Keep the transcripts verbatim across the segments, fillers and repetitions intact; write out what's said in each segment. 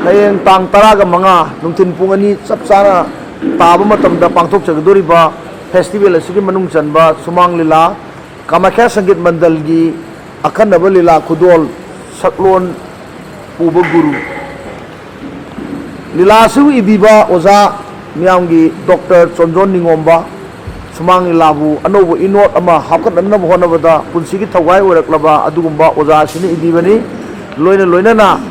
ꯍꯌꯦꯡ ꯇꯥꯡ ꯇꯔꯥꯒ ꯃꯉꯥ ꯅꯨꯡꯊꯤꯜ ꯄꯨꯡ ꯑꯅꯤ ꯆꯞ ꯆꯥꯅ ꯇꯥꯕ ꯃꯇꯝꯗ ꯄꯥꯡꯊꯣꯛꯆꯒꯗꯧꯔꯤꯕ ꯐꯦꯁꯇꯤꯚꯦꯜ ꯑꯁꯤꯒꯤ ꯃꯅꯨꯡ ꯆꯟꯕ ꯁꯨꯃꯥꯡ ꯂꯤꯂꯥ, ꯀꯥꯃꯥꯈ꯭ꯌꯥ ꯁꯪꯒꯤꯠ ꯃꯟꯗꯜꯒꯤ ꯑꯈꯟꯅꯕ ꯂꯤꯂꯥ ꯈꯨꯗꯣꯜ, ꯁꯛꯂꯣꯟ ꯄꯨꯕ ꯒꯨꯔꯨ꯫ ꯂꯤꯂꯥ ꯑꯁꯤꯕꯨ ꯏꯕꯤꯕ ꯑꯣꯖꯥ ꯃꯤꯌꯥꯝꯒꯤ ꯗꯣꯛꯇꯔ ꯆꯣꯟꯖꯣꯟ ꯅꯤꯉꯣꯝꯕ꯫ ꯁꯨꯃꯥꯡ ꯂꯤꯂꯥꯕꯨ ꯑꯅꯧꯕ ꯏꯅꯣꯠ ꯑꯃ ꯍꯥꯞꯀꯠꯅꯅꯕ ꯍꯣꯠꯅꯕꯗ ꯄꯨꯟꯁꯤꯒꯤ ꯊꯧꯒꯥꯏ ꯑꯣꯏꯔꯛꯂꯕ ꯑꯗꯨꯒꯨꯝꯕ ꯑꯣꯖꯥ ꯑꯁꯤꯅ ꯏꯕꯤꯕꯅꯤ꯫ ꯂꯣꯏꯅ ꯂꯣꯏꯅꯅ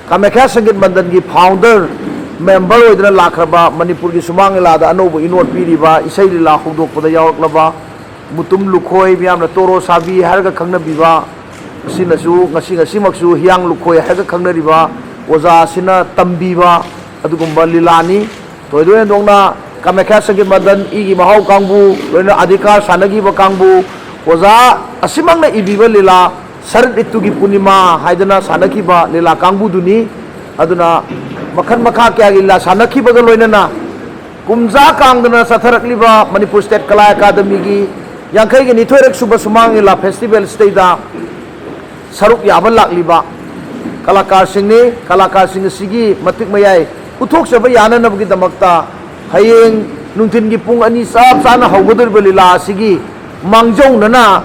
ꯀꯥꯃꯥꯈ꯭ꯌꯥ ꯁꯪꯒꯤꯠ ꯃꯟꯗꯟꯒꯤ ꯐꯥꯎꯟꯗꯔ ꯃꯦꯝꯕꯔ ꯑꯣꯏꯗꯨꯅ ꯂꯥꯛꯈ꯭ꯔꯕ, ꯃꯅꯤꯄꯨꯔꯒꯤ ꯁꯨꯃꯥꯡ ꯂꯤꯂꯥꯗ ꯑꯅꯧꯕ ꯏꯅꯣꯠ ꯄꯤꯔꯤꯕ, ꯏꯁꯩ ꯂꯤꯂꯥ ꯍꯧꯗꯣꯛꯄꯗ ꯌꯥꯎꯔꯛꯂꯕ ꯃꯨꯇꯨꯝ ꯂꯨꯈꯣꯏ, ꯃꯤꯌꯥꯝꯅ ꯇꯣꯔꯣ ꯁꯥꯕꯤ ꯍꯥꯏꯔꯒ ꯈꯪꯅꯕꯤꯕ, ꯑꯁꯤꯅꯁꯨ ꯉꯁꯤ ꯉꯁꯤꯃꯛꯁꯨ ꯍꯤꯌꯥꯡ ꯂꯨꯈꯣꯏ ꯍꯥꯏꯔꯒ ꯈꯪꯅꯔꯤꯕ ꯑꯣꯖꯥ ꯑꯁꯤꯅ ꯇꯝꯕꯤꯕ ꯑꯗꯨꯒꯨꯝꯕ ꯂꯤꯂꯥꯅꯤ꯫ ꯊꯣꯏꯗꯣꯛ ꯍꯦꯟꯗꯣꯛꯅ ꯀꯥꯃꯥꯈ꯭ꯌꯥ ꯁꯪꯒꯤꯠ ꯃꯟꯗꯟ, ꯏꯒꯤ ꯃꯍꯥꯎ ꯀꯥꯡꯕꯨ, ꯂꯣꯏꯅ ꯑꯙꯤꯀꯥꯔ ꯁꯥꯟꯅꯈꯤꯕ ꯀꯥꯡꯕꯨ, ꯑꯣꯖꯥ ꯑꯁꯤꯃꯛꯅ ꯏꯕꯤꯕ ꯂꯤꯂꯥ ꯁꯔꯠ ꯔꯤꯇꯨꯒꯤ ꯄꯨꯔꯅꯤꯃꯥ ꯍꯥꯏꯗꯅ ꯁꯥꯟꯅꯈꯤꯕ ꯂꯤꯂꯥ ꯀꯥꯡꯕꯨꯗꯨꯅꯤ꯫ ꯑꯗꯨꯅ ꯃꯈꯜ ꯃꯈꯥ ꯀꯌꯥꯒꯤ ꯂꯤꯂꯥ ꯁꯥꯟꯅꯈꯤꯕꯒ ꯂꯣꯏꯅꯅ ꯀꯨꯝꯖꯥ ꯀꯥꯡꯗꯅ ꯆꯠꯊꯔꯛꯂꯤꯕ ꯃꯅꯤꯄꯨꯔ ꯁ꯭ꯇꯦꯠ ꯀꯂꯥ ꯑꯦꯀꯥꯗꯃꯤꯒꯤ ꯌꯥꯡꯈꯩꯒ ꯅꯤꯊꯣꯏꯔꯛ ꯁꯨꯕ ꯁꯨꯃꯥꯡ ꯂꯤꯂꯥ ꯐꯦꯁꯇꯤꯚꯦꯜꯁꯤꯗꯩꯗ ꯁꯔꯨꯛ ꯌꯥꯕ ꯂꯥꯛꯂꯤꯕ ꯀꯂꯥꯀꯥꯔꯁꯤꯡꯅꯤ꯫ ꯀꯂꯥꯀꯥꯔꯁꯤꯡ ꯑꯁꯤꯒꯤ ꯃꯇꯤꯛ ꯃꯌꯥꯏ ꯎꯠꯊꯣꯛꯆꯕ ꯌꯥꯅꯅꯕꯒꯤꯗꯃꯛꯇ ꯍꯌꯦꯡ ꯅꯨꯡꯊꯤꯟꯒꯤ ꯄꯨꯡ ꯑꯅꯤ ꯆꯞ ꯆꯥꯅ ꯍꯧꯒꯗꯧꯔꯤꯕ ꯂꯤꯂꯥ ꯑꯁꯤꯒꯤ ꯃꯥꯡꯖꯧꯅꯅ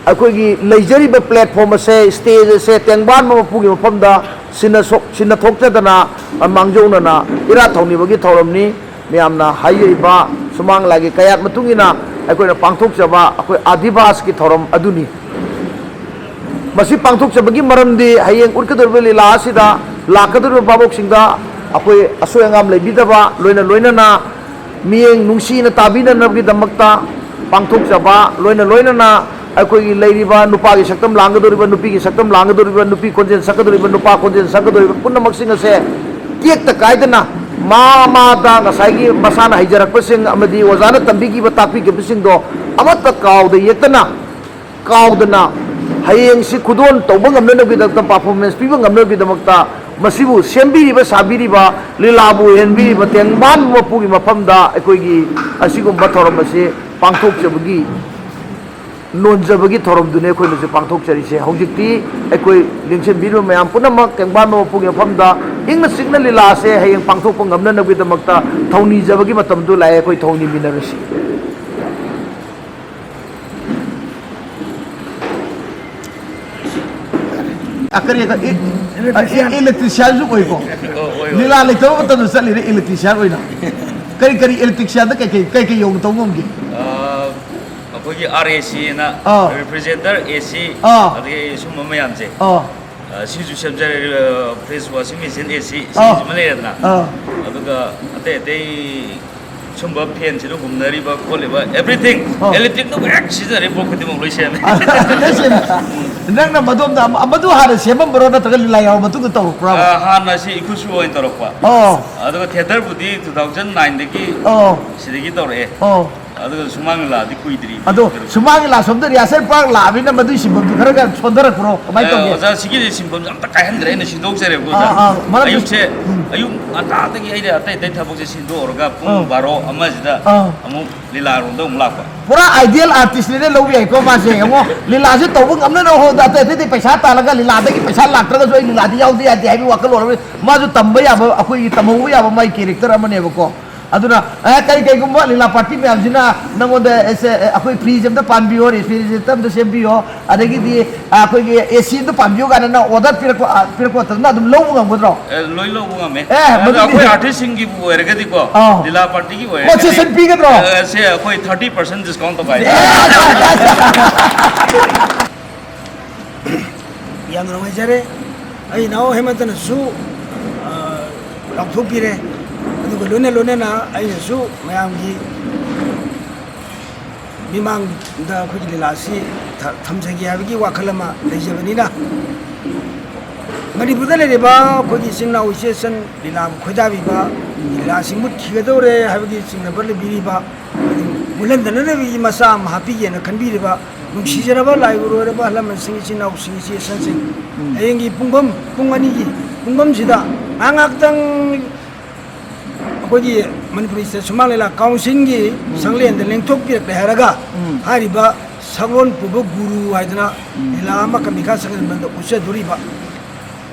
ꯑꯩꯈꯣꯏꯒꯤ ꯂꯩꯖꯔꯤꯕ ꯄ꯭ꯂꯦꯠꯐꯣꯝ ꯑꯁꯦ, ꯁ꯭ꯇꯦꯖ ꯑꯁꯦ ꯇꯦꯡꯕꯥꯟꯕ ꯃꯄꯨꯒꯤ ꯃꯐꯝꯗ ꯁꯤꯟꯅ ꯁꯣꯛ-, ꯁꯤꯟꯅ ꯊꯣꯛꯆꯗꯅ ꯃꯥꯡꯖꯧꯅꯅ ꯏꯔꯥꯠ ꯊꯧꯅꯤꯕꯒꯤ ꯊꯧꯔꯝꯅꯤ꯫ ꯃꯌꯥꯝꯅ ꯍꯥꯏꯖꯔꯤꯕ ꯁꯨꯃꯥꯡ ꯂꯤꯂꯥꯒꯤ ꯀꯌꯥꯠ ꯃꯇꯨꯡ ꯏꯟꯅ ꯑꯩꯈꯣꯏꯅ ꯄꯥꯡꯊꯣꯛꯆꯕ ꯑꯩꯈꯣꯏ ꯑꯥꯗꯤꯕꯥꯁꯀꯤ ꯊꯧꯔꯝ ꯑꯗꯨꯅꯤ꯫ ꯃꯁꯤ ꯄꯥꯡꯊꯣꯛꯆꯕꯒꯤ ꯃꯔꯝꯗꯤ ꯍꯌꯦꯡ ꯎꯠꯀꯗꯧꯔꯤꯕ ꯂꯤꯂꯥ ꯑꯁꯤꯗ ꯂꯥꯛꯀꯗꯧꯔꯤꯕ ꯚꯥꯕꯣꯛꯁꯤꯡꯗ ꯑꯩꯈꯣꯏ ꯑꯁꯣꯏ ꯑꯉꯥꯝ ꯂꯩꯕꯤꯗꯕ, ꯂꯣꯏꯅ ꯂꯣꯏꯅꯅ ꯃꯤꯠꯌꯦꯡ ꯅꯨꯡꯁꯤꯅ ꯇꯥꯕꯤꯅꯅꯕꯒꯤꯗꯃꯛꯇ ꯄꯥꯡꯊꯣꯛꯆꯕ, ꯂꯣꯏꯅ ꯂꯣꯏꯅꯅ ꯑꯩꯈꯣꯏꯒꯤ ꯂꯩꯔꯤꯕ ꯅꯨꯄꯥꯒꯤ ꯁꯛꯇꯝ ꯂꯥꯡꯒꯗꯧꯔꯤꯕ, ꯅꯨꯄꯤꯒꯤ ꯁꯛꯇꯝ ꯂꯥꯡꯒꯗꯧꯔꯤꯕ, ꯅꯨꯄꯤ ꯈꯣꯟꯖꯦꯜ ꯁꯛꯀꯗꯧꯔꯤꯕ, ꯅꯨꯄꯥ ꯈꯣꯟꯖꯦꯜ ꯁꯛꯀꯗꯧꯔꯤꯕ ꯄꯨꯝꯅꯃꯛꯁꯤꯡ ꯑꯁꯦ ꯇꯦꯛꯇ ꯀꯥꯏꯗꯅ ꯃꯥ ꯃꯥꯗ ꯉꯁꯥꯏꯒꯤ ꯃꯁꯥꯅ ꯍꯩꯖꯔꯛꯄꯁꯤꯡ ꯑꯃꯗꯤ ꯑꯣꯖꯥꯅ ꯇꯝꯕꯤꯈꯤꯕ, ꯇꯥꯛꯄꯤꯈꯤꯕꯁꯤꯡꯗꯣ ꯑꯃꯠꯇ ꯀꯥꯎꯗ ꯌꯦꯛꯇꯅ, ꯀꯥꯎꯗꯅ ꯍꯌꯦꯡꯁꯤ ꯈꯨꯗꯣꯜ ꯇꯧꯕ ꯉꯝꯅꯅꯕꯒꯤꯗꯃꯛꯇ, ꯄꯔꯐꯣꯔꯃꯦꯟꯁ ꯄꯤꯕ ꯉꯝꯅꯕꯒꯤꯗꯃꯛꯇ ꯃꯁꯤꯕꯨ ꯁꯦꯝꯕꯤꯔꯤꯕ, ꯁꯥꯕꯤꯔꯤꯕ, ꯂꯤꯂꯥꯕꯨ ꯍꯦꯟꯕꯤꯔꯤꯕ ꯇꯦꯡꯕꯥꯟꯕ ꯃꯄꯨꯒꯤ ꯃꯐꯝꯗ ꯑꯩꯈꯣꯏꯒꯤ ꯑꯁꯤꯒꯨꯝꯕ ꯊꯧꯔꯝ ꯑꯁꯤ ꯄꯥꯡꯊꯣꯛꯆꯕꯒꯤ ꯅꯣꯟꯖꯕꯒꯤ ꯊꯧꯔꯝꯗꯨꯅꯤ ꯑꯩꯈꯣꯏꯅꯁꯨ ꯄꯥꯡꯊꯣꯛꯆꯔꯤꯁꯦ꯫ ꯍꯧꯖꯤꯛꯇꯤ ꯑꯩꯈꯣꯏ ꯂꯦꯡꯁꯤꯟꯕꯤꯔꯤꯕ ꯃꯌꯥꯝ ꯄꯨꯝꯅꯃꯛ ꯇꯦꯡꯕꯥꯟꯕ ꯃꯄꯨꯡ ꯌꯥꯐꯝꯗ ꯏꯪꯅ ꯆꯤꯛꯅ ꯂꯤꯂꯥꯁꯦ ꯍꯌꯦꯡ ꯄꯥꯡꯊꯣꯛꯄ ꯉꯝꯅꯅꯕꯒꯤꯗꯃꯛꯇ ꯊꯧꯅꯤꯖꯕꯒꯤ ꯃꯇꯝꯗꯨ ꯂꯥꯛꯑꯦ꯫ ꯑꯩꯈꯣꯏ ꯊꯧꯅꯤꯃꯤꯟꯅꯔꯁꯤ꯫ ꯑ, ꯀꯔꯤ, ꯀꯔꯤ, ꯏ-, ꯑ, ꯏ-, electrician ꯁꯨ ꯑꯣꯏꯀꯣ? ꯑꯣ, ꯑꯣꯏ, ꯑꯣꯏ꯫ ꯂꯤꯂꯥ ꯂꯩꯇꯕ ꯃꯇꯝꯗ ꯆꯠꯂꯤꯔꯦ electrician ꯑꯣꯏꯅ꯫ ꯀꯔꯤ, ꯀꯔꯤ electrician ꯗ ꯀꯩ, ꯀꯩ, ꯀꯩ, ꯀꯩ ꯌꯧꯅ ꯇꯧꯕ ꯉꯝꯒꯦ? ꯑ, ꯑꯩꯈꯣꯏꯒꯤ R A C ꯑꯅ ꯑꯥ꯫ Refrigerator, A C, ꯑꯥ꯫ ꯑꯗꯒꯤ ꯁꯨꯝꯕ ꯃꯌꯥꯝꯁꯦ꯫ ꯑꯥ꯫ ꯑ, ꯁꯤꯁꯨ ꯁꯦꯝꯖꯔꯦ, ꯑ, fridge, washing machine, A C, ꯑꯥ꯫ ꯁꯤꯁꯤꯃ ꯂꯩꯔꯦꯗꯅ꯫ ꯑꯥ꯫ ꯑꯗꯨꯒ ꯑꯇꯩ ꯑꯇꯩ ꯁꯨꯝꯕ fan ꯁꯤꯗ ꯍꯨꯝꯅꯔꯤꯕ ꯈꯣꯠꯂꯤꯕ everything, ꯑꯣ꯫ Electric ꯅ ꯍꯦꯛ ꯁꯤꯖꯤꯟꯅꯔꯤꯕ ꯄꯣꯠ ꯈꯨꯗꯤꯡꯃꯛ ꯂꯣꯏ ꯁꯦꯝꯃꯦ꯫ ꯂꯣꯏ ꯁꯦꯝꯃꯦ꯫ ꯅꯪꯅ ꯃꯗꯣꯝꯗ ꯑꯃ-, ꯃꯗꯨ ꯍꯥꯟꯅ ꯁꯦꯝꯃꯝꯕ꯭ꯔꯣ, ꯅꯠꯇ꯭ꯔꯒ ꯂꯤꯂꯥ ꯌꯥꯎꯔ ꯃꯇꯨꯡꯗ ꯇꯧꯔꯛꯄ꯭ꯔꯥ? ꯑ, ꯍꯥꯟꯅ ꯁꯤ ꯏꯈꯨꯠꯁꯨ ꯑꯣꯏꯅ ꯇꯧꯔꯛꯄ꯫ ꯑꯣ꯫ ꯑꯗꯨꯒ theatre ꯕꯨꯗꯤ two thousand nine ꯗꯒꯤ ꯑꯣ꯫ ꯁꯤꯗꯒꯤ ꯇꯧꯔꯛꯑꯦ꯫ ꯑꯣ꯫ ꯑꯗꯨꯒ ꯁꯨꯃꯥꯡ ꯂꯤꯂꯥꯗꯤ ꯀꯨꯏꯗ꯭ꯔꯤ꯫ ꯑꯗꯣ ꯁꯨꯃꯥꯡ ꯂꯤꯂꯥ ꯁꯣꯝꯗ rehearsal ꯄꯥꯛ ꯂꯥꯛꯑꯕꯅꯤꯅ ꯃꯗꯨꯒꯤ ꯁꯤꯟꯐꯝꯗꯨ ꯈꯔ ꯈꯔ ꯁꯣꯟꯊꯔꯛꯄ꯭ꯔꯣ? ꯀꯃꯥꯏꯅ ꯑ, ꯇꯧꯒꯦ? ꯑꯣꯖꯥ, ꯁꯤꯒꯤꯗꯤ ꯁꯤꯟꯐꯝꯁꯦ ꯑꯝꯇ ꯀꯥꯏꯍꯟꯗ꯭ꯔꯦ, ꯑꯩꯅ ꯁꯤꯟꯗꯣꯛꯆꯔꯦꯕ, ꯑꯣꯖꯥ꯫ ꯑꯥ, ꯑꯥ, ꯃꯔꯝꯗꯤ ꯑꯌꯨꯛꯁꯦ, ꯎꯝ꯫ ꯑꯌꯨꯛ ꯉꯟꯇꯥꯗꯒꯤ ꯑꯩꯅ ꯑꯇꯩ ꯑꯇꯩ ꯊꯕꯛꯁꯦ ꯁꯤꯟꯗꯣꯛꯎꯔꯒ ꯄꯨꯡ ꯑꯥ꯫ ꯕꯥꯔꯣ, ꯑꯃꯁꯤꯗ ꯑꯥ꯫ ꯑꯃꯨꯛ ꯂꯤꯂꯥꯔꯣꯝꯗ ꯑꯃꯨꯛ ꯂꯥꯛꯄ꯫ ꯄꯨꯔꯥ ideal artist ꯅꯤꯅꯦ ꯂꯧꯕ ꯌꯥꯏꯀꯣ ꯃꯥꯁꯦ꯫ ꯌꯦꯡꯉꯣ, ꯂꯤꯂꯥꯁꯦ ꯇꯧꯕ ꯉꯝꯅꯅꯕ ꯍꯣꯠꯅꯕꯗ ꯑꯇꯩ ꯑꯇꯩꯗꯤ ꯄꯩꯁꯥ ꯇꯥꯜꯂꯒ ꯂꯤꯂꯥꯗꯒꯤ ꯄꯩꯁꯥ ꯂꯥꯛꯇ꯭ꯔꯒꯁꯨ ꯑꯩ ꯂꯤꯂꯥꯗꯤ ꯌꯥꯎꯗ ꯌꯥꯗꯦ ꯍꯥꯏꯕꯒꯤ ꯋꯥꯈꯜꯂꯣꯟ ꯑꯃ, ꯃꯥꯁꯨ ꯇꯝꯕ ꯌꯥꯕ, ꯑꯩꯈꯣꯏꯒꯤ ꯇꯝꯍꯧꯕ ꯌꯥꯕ ꯃꯥꯒꯤ character ꯑꯃꯅꯦꯕꯀꯣ꯫ ꯑꯗꯨꯅ, ꯑꯦ, ꯀꯔꯤ ꯀꯩꯒꯨꯝꯕ ꯂꯤꯂꯥ party ꯃꯌꯥꯝꯁꯤꯅ ꯅꯪꯉꯣꯟꯗ, ꯑꯦꯁꯦ, ꯑꯦ, ꯑꯩꯈꯣꯏ fridge ꯑꯝꯇ ꯄꯥꯟꯕꯤꯌꯣ, refrigerator ꯑꯝꯇ ꯁꯦꯝꯕꯤꯌꯣ, ꯑꯗꯒꯤꯗꯤ, ꯑ, ꯑꯩꯈꯣꯏꯒꯤ A C ꯑꯝꯇ ꯄꯥꯟꯕꯤꯌꯣ ꯀꯥꯏꯅ ꯅꯪ order ꯄꯤꯔꯛꯄ, ꯑ, ꯄꯤꯔꯛꯄ ꯃꯇꯝꯗ ꯑꯗꯨꯝ ꯂꯧꯕ ꯉꯝꯒꯗ꯭ꯔꯣ? ꯑꯦ, ꯂꯣꯏ ꯂꯧꯕ ꯉꯝꯃꯦ꯫ ꯑꯦ, ꯑꯗꯣ ꯃꯗꯨꯗꯤ ꯑꯩꯈꯣꯏ artist ꯁꯤꯡꯒꯤꯕꯨ ꯑꯣꯏꯔꯒꯗꯤꯀꯣ, ꯑꯥꯎ꯫ ꯂꯤꯂꯥ party ꯒꯤ ꯑꯣꯏꯔꯒꯗꯤ, concession ꯄꯤꯒꯗ꯭ꯔꯣ? ꯑ, ꯁꯦ, ꯑꯩꯈꯣꯏ thirty percent discount ꯇꯧꯈꯥꯏ꯫ ꯑꯦ, ꯑꯁ, ꯑꯁ, ꯑꯁ, ꯑꯁ꯫ ꯌꯥꯝꯅ ꯅꯨꯡꯉꯥꯏꯖꯔꯦ꯫ ꯑꯩ ꯏꯅꯥꯎ ꯍꯦꯃꯟꯇꯅꯁꯨ, ꯑ, ꯂꯥꯎꯊꯣꯛꯄꯤꯔꯦ꯫ ꯑꯗꯨꯒ ꯂꯣꯏꯅ ꯂꯣꯏꯅꯅ ꯑꯩꯅꯁꯨ ꯃꯌꯥꯝꯒꯤ ꯃꯤꯃꯥꯡꯗ ꯑꯩꯈꯣꯏꯒꯤ ꯂꯤꯂꯥ ꯑꯁꯤ ꯊ-, ꯊꯝꯖꯒꯦ ꯍꯥꯏꯕꯒꯤ ꯋꯥꯈꯜ ꯑꯃ ꯂꯩꯖꯕꯅꯤꯅ, ꯃꯅꯤꯄꯨꯔꯗ ꯂꯩꯔꯤꯕ ꯑꯩꯈꯣꯏꯒꯤ ꯏꯆꯤꯟ ꯏꯅꯥꯎ ꯏꯆꯦ ꯏꯆꯟ ꯂꯤꯂꯥꯕꯨ ꯈꯣꯏꯗꯥꯕꯤꯕ, ꯂꯤꯂꯥꯁꯤ ꯃꯨꯠꯈꯤꯒꯗꯧꯔꯦ ꯍꯥꯏꯕꯒꯤ ꯆꯤꯡꯅꯕ ꯂꯩꯕꯤꯔꯤꯕ, ꯃꯨꯜꯍꯟꯗꯅꯕꯒꯤ ꯃꯆꯥ ꯑꯃ ꯍꯥꯞꯄꯤꯒꯦꯅ ꯈꯟꯕꯤꯔꯤꯕ ꯅꯨꯡꯁꯤꯖꯔꯕ ꯂꯥꯏꯕꯨ ꯂꯣꯏꯔꯕ ꯑꯍꯜ ꯂꯃꯟꯁꯤꯡ, ꯏꯆꯤꯟ ꯏꯅꯥꯎꯁꯤꯡ, ꯏꯆꯦ ꯏꯆꯟꯁꯤꯡ, ꯎꯝ꯫ ꯍꯌꯦꯡꯒꯤ ꯄꯨꯡꯐꯝ ꯄꯨꯡ ꯑꯅꯤꯒꯤ ꯄꯨꯡꯐꯝꯁꯤꯗ ꯉꯥꯏꯍꯥꯛ ꯉꯥꯏꯍꯥꯛꯇꯪ ꯑꯩꯈꯣꯏꯒꯤ ꯃꯅꯤꯄꯨꯔꯤ ꯁ꯭ꯇꯦꯠ ꯁꯨꯃꯥꯡ ꯂꯤꯂꯥ ꯀꯥꯎꯟꯁꯤꯜꯒꯤ ꯎꯝ꯫ ꯁꯪꯂꯦꯟꯗ ꯂꯦꯡꯊꯣꯛꯄꯤꯔꯛꯂꯦ ꯍꯥꯏꯔꯒ, ꯎꯝ꯫ ꯍꯥꯏꯔꯤꯕ ꯁꯛꯂꯣꯟ ꯄꯨꯕ ꯒꯨꯔꯨ ꯍꯥꯏꯗꯅ ꯎꯝ꯫ ꯂꯤꯂꯥ ꯑꯃ ꯀꯃꯤꯈꯥ ꯁꯪꯒꯟꯕꯟꯗ ꯎꯠꯆꯗꯣꯔꯤꯕ꯫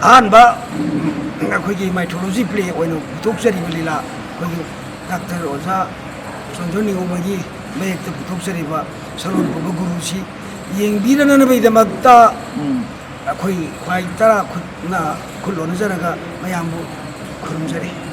ꯑꯍꯥꯟꯕ, ꯎꯝ, ꯑꯩꯈꯣꯏꯒꯤ mythology play ꯑꯣꯏꯅ ꯄꯨꯊꯣꯛꯆꯔꯤꯕ ꯂꯤꯂꯥ, ꯑꯩꯈꯣꯏꯒꯤ ꯗꯥꯛꯇꯔ ꯑꯣꯖꯥ ꯆꯣꯟꯖꯣꯟ ꯅꯤꯉꯣꯝꯒꯤ ꯃꯌꯦꯛꯇ ꯄꯨꯊꯣꯛꯆꯔꯤꯕ ꯁꯛꯂꯣꯟ ꯄꯨꯕ ꯒꯨꯔꯨꯁꯤ ꯌꯦꯡꯕꯤꯔꯅꯅꯕꯒꯤꯗꯃꯛꯇ ꯎꯝ꯫ ꯑꯩꯈꯣꯏ ꯈ꯭ꯋꯥꯏ ꯇꯔꯥ ꯈꯨꯠꯅ ꯈꯨꯠ ꯂꯣꯟꯅꯖꯔꯒ ꯃꯌꯥꯝꯕꯨ ꯈꯨꯔꯨꯝꯖꯔꯤ꯫